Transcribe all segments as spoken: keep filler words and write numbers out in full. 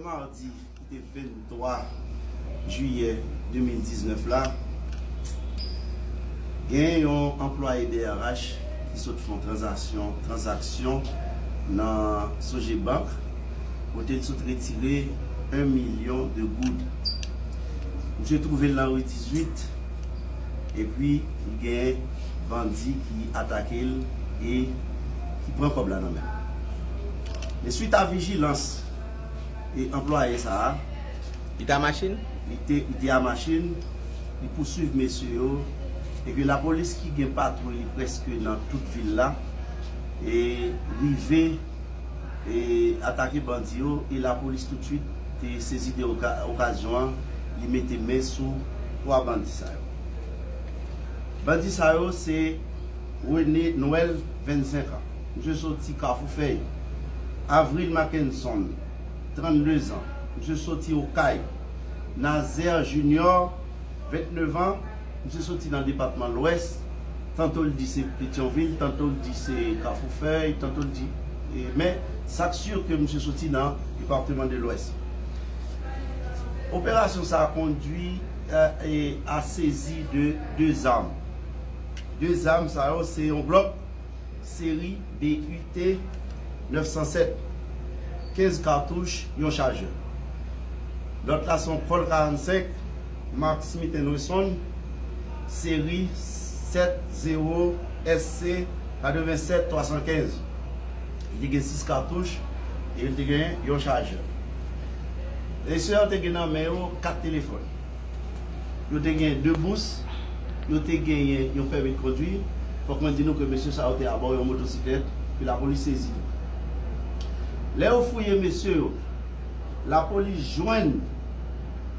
Madi ki te venntwa jiyè de mil diznèf la, gen yon anplwaye B R H ki sot fè yon tranzaksyon, tranzaksyon nan Sogebank, kote l sot retire yon milyon de goud. Misye twouve l nan ri dizuit, epi li gen bandi ki atake l e ki pran kòb la nan men l. Men swit a vijilans e anplwaye sa a, li te a machin? Li te, li te a machin, li pouswiv mesye yo, e ke lapolis ki gen patwouy li prèske nan tout vil la, e rive e atake bandi yo, e lapolis toutswit te sezi de oka-, okazyon an, li mete men sou twa bandi sa yo. Bandi sa yo se René Noël, vennsenk an. Misye soti Kafou Fèy. Avril Mackenson, trannde zan. Misye soti Okay. Nazaire Junior, vennèf an. Misye soti nan depatman Lwès. Tanto l di se Petyonvil, tanto l di se Kafou Fèy, tanto l di, e, men sa k si ke misye soti nan depatman de Lwès. Operasyon sa a kondui, e, e, a sezi de de zam. De zam sa yo se yon Glock seri B U T nèf san sèt, kenz katouch, yon chajè. Lòt la se yon Colt karannsenk, mak Smith and Wesson, seri sèt zewo S C katrevensèt twa san kenz. Li te gen sis katouch e li te gen yon chajè. Mesye yo te gen nan men yo kat telefòn. Yo te gen de bous, yo te genyen yon pèmi de kondwi. Fòk mwen di nou ke mesye sa yo te abò yon motosiklèt ke lapolis sezi tou. Lè yo fouye mesye yo, lapolis jwenn,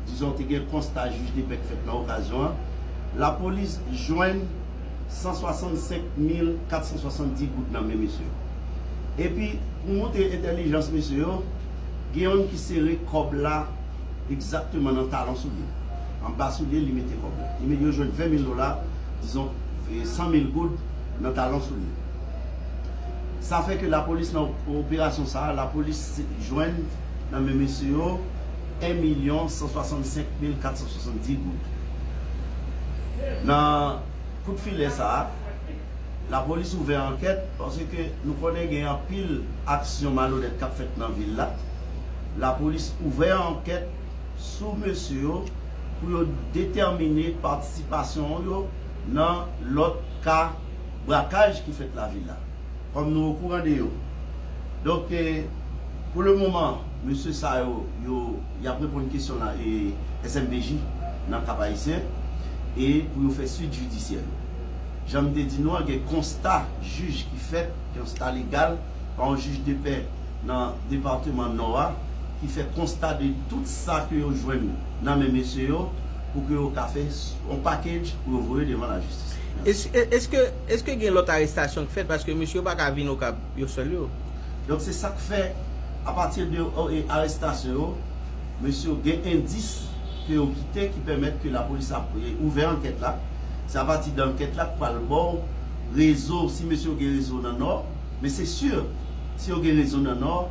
dizon, te gen konsta jij de pè k fèt nan okazyon an, lapolis jwenn san swasannsenk mil kat san swasanndis goud nan men mesye yo. Epi, pou montre entèlijans mesye yo, gen youn ki sere kòb la egzakteman nan talon soulye. Anba soulye, li mete kòb la. Li mete, yo jwenn ven mil dola, dizon, e, san mil goud nan talon soulye. Sa fè ke lapolis nan operasyon sa a, lapolis jwenn nan men mesye yo en milyon san swasannsenk mil kat san swasanndiz goud. Nan kout filè sa a, lapolis ouvè ankèt paske nou konnen gen anpil aksyon malonèt k ap fèt nan vil la. Lapolis ouvè ankèt sou mesye yo pou yo detèmine patisipasyon yo nan lòt ka brakaj ki fèt lavil la, kòm nou okouran de yo. Donk, e, pou le moman, mesye sa yo, yo, y ap reponn kesyon la, e, S M P J nan Kap Ayisyen, e pou yo fè swit jidisyè yo. Jan m te di nou an, gen konsta jij ki fèt, konsta legal, pa yon jij de pè nan depatman Nò a, ki fè konsta de tout sa ke yo jwenn nan men mesye yo, pou ke yo ka fè s-, yon package pou yo voye devan lajistis. Mèsi. Es-, e-, èske, èske gen lòt arestasyon k fèt? Paske mesye yo pa ka vin Okap yo sèl yo. Donk, se sa k fè, apati de, o, e, arestasyon yo, mesye yo gen endis ke yo kite ki pèmèt ke lapolis ap, e, ouvè ankèt la. Se apati de ankèt la k pral ba w rezo, si mesye yo gen rezo nan Nò, men se si, si yo gen rezo nan Nò,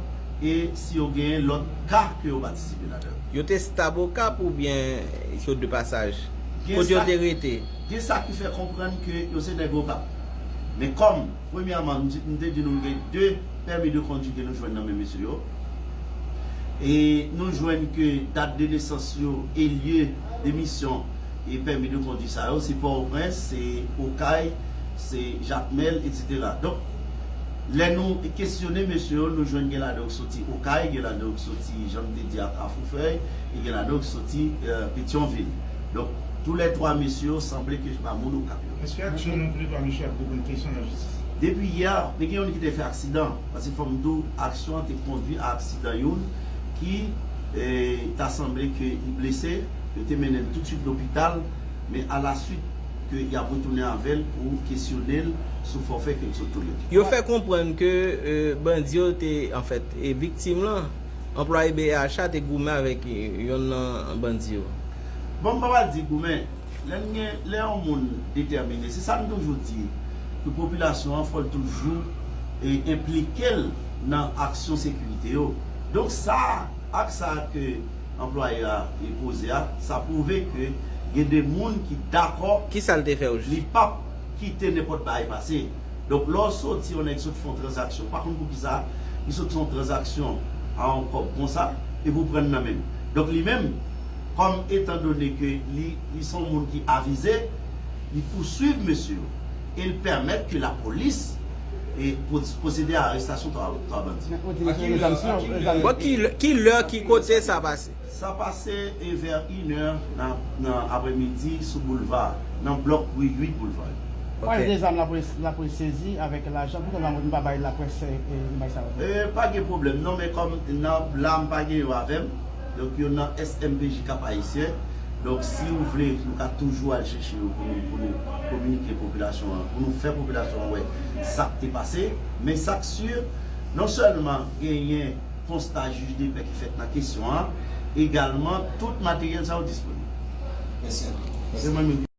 e si yo gen lòt ka ke yo patisipe ladan yo. Yo te stab Okap oubyen yo de pasaj? Gen kote yo sa, te rete? Gen sa ki fè konprann ke yo se nèg Okap. Men kòm, premyèman, m di, m te di nou gen de pèmi de kondwi ke nou jwenn nan men mesye yo. E nou jwenn ke dat de nesans yo e lye de misyon e pèmi de kondwi sa yo, se Pòtoprens, se Okay, se Jakmèl, etsetera. Donk, lè nou kesyone mesye yo, nou jwenn gen ladan yo k soti Okay, gen ladan yo k soti, jan m te di a, Kafou Fèy, e gen ladan yo k soti, e, Petyonvil. Donk, toulètwa mesye yo sanble ke se pa moun Okap yo. Èske aksyon nan toulètwa mesye ap reponn kesyon nan jistis? Depi yè, men gen youn ki te fè aksidan, paske fò m di w, aksyon an te kondwi a aksidan youn ki, e, ta sanble ke li blese, yo te mennen l toutswit lopital, men alaswit ke y ap retounen avè l pou kesyone l sou fòfè ke l sot tounen. Yo fè konprann ke, e, bandi yo te, anfèt, e viktim lan, anplwaye B R H a te goumen avèk, e, yonn nan bandi yo. Bon, m pa pral di goumen. Lè n gen, lè yon moun detèmine, se sa n toujou di, ke popilasyon an fò l toujou, e, enplike l nan aksyon sekirite yo. Donk sa, Ak sa ke anplwaye a li poze a, sa pwouve ke gen de moun ki dakò. Ki sa l te fè w jis? Li p ap kite nenpòt bagay pase. Donk, lè w soti, yon nèg sot fè yon tranzaksyon, pa konn poukisa, li sot fè yon tranzaksyon a yon kòb konsa, epi w pran l nan men l. Donk, li menm, kòm etan done ke li, li se yon moun ki avize, li pouswiv mesye yo. E l pèmèt ke lapolis e pwosede a arestasyon twa, twa bandi. Bon, ki, ki lè, ki kote sa pase? Sa pase e vè inè nan, nan aprèmidi sou boulva, nan blòk wi uit boulva. Pwal de zam lapolis, lapolis sezi avèk lajan, poukisa lapolis pa bay laprès imaj sa yo? E, pa gen pwoblèm non, men kòm nan la m pa gen yo avè m, donk yo nan S M P J Cap Haïtien. Donk, si w vle, nou ka toujou al chèche yo pou nou, pou nou kominike popilasyon an, pou nou fè popilasyon an wè sa k te pase. Men sa k si, non sèlman genyen konsta jij de pè ki fèt nan kesyon an, egalman tout materyèl sa yo disponib. Mèsi anpil. Se mwen menm ki